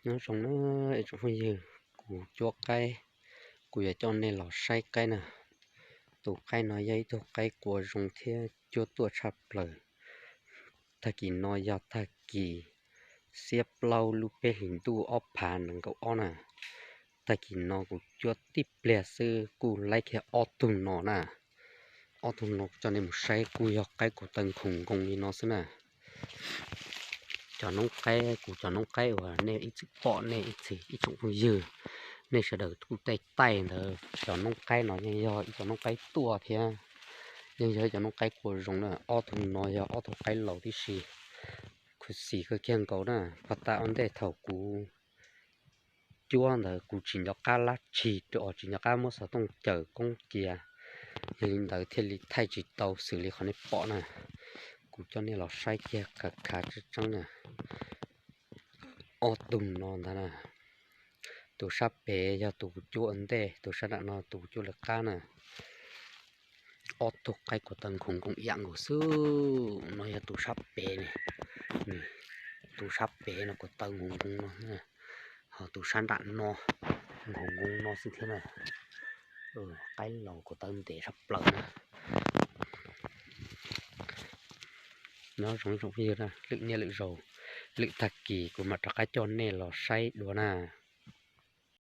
Nyob zoo na ib tsoom phooj ywg, kuv cuab qaib, kuv yuav coj nej los saib qaib na. Tus qaib no yog ib tug qaib qua zoo thiab cuab tuaj tshaj plaws. Tag kis no yog tag kis xiab plaub lub peb hlis ntuj ob phav nees nkaum ob na. Tag kis no kuv cuab tib pliag xwb kuj laib kiag ob tug no na. Ob tug no kuv coj nej mus saib kuj yog qaib kuv taw nkhoos nkoos li no xwb na. Cov noob qaib, kuv cov noob qaib uas nej ib txwm pom nej ib txwm ib tsoom phooj ywg, nej sawv daws kuj taij taij ntawd, cov noob qaib no yeej yog ib cov noob qaib tuaj thiab, yeej yog ib cov noob qaib qua zoo na. Ob tug no yog ob tug qaib laus tib si, khuv xim kawg kiag nkaus na. Pog tas ua ntej thaum kuv cuab ntawd kuv tsis nco qab lab tshis rau, tsis nco qab muab xov tooj caws koob cia, yog li ntawd thiaj li thaij tsis tau xws li qhov nej pom na. Kuv coj nej los saib kiag khav khav tseeb tseeb na. Ob tug no ntag na. Tus sab pem yog tus kuv cuab ua ntej, tus sab nram no tus kuv cuab lawv qab na. Ob tug qaib kuv taw nkhoos nkoos ib yam nkaus xwb. No yog tus sab pem ne, tus sab pem no kuv taw nkhoos nkoos no, ho tus sab nram no nkhoos nkoos no xwb thiab na. Qaib laus kuv taw ntev tshaj plaws na. Nyob zoo ib tsoom phooj ywg, lwm niaj lwm zaus, lwm tag kis kuv mam rov qab coj nej los saib dua na.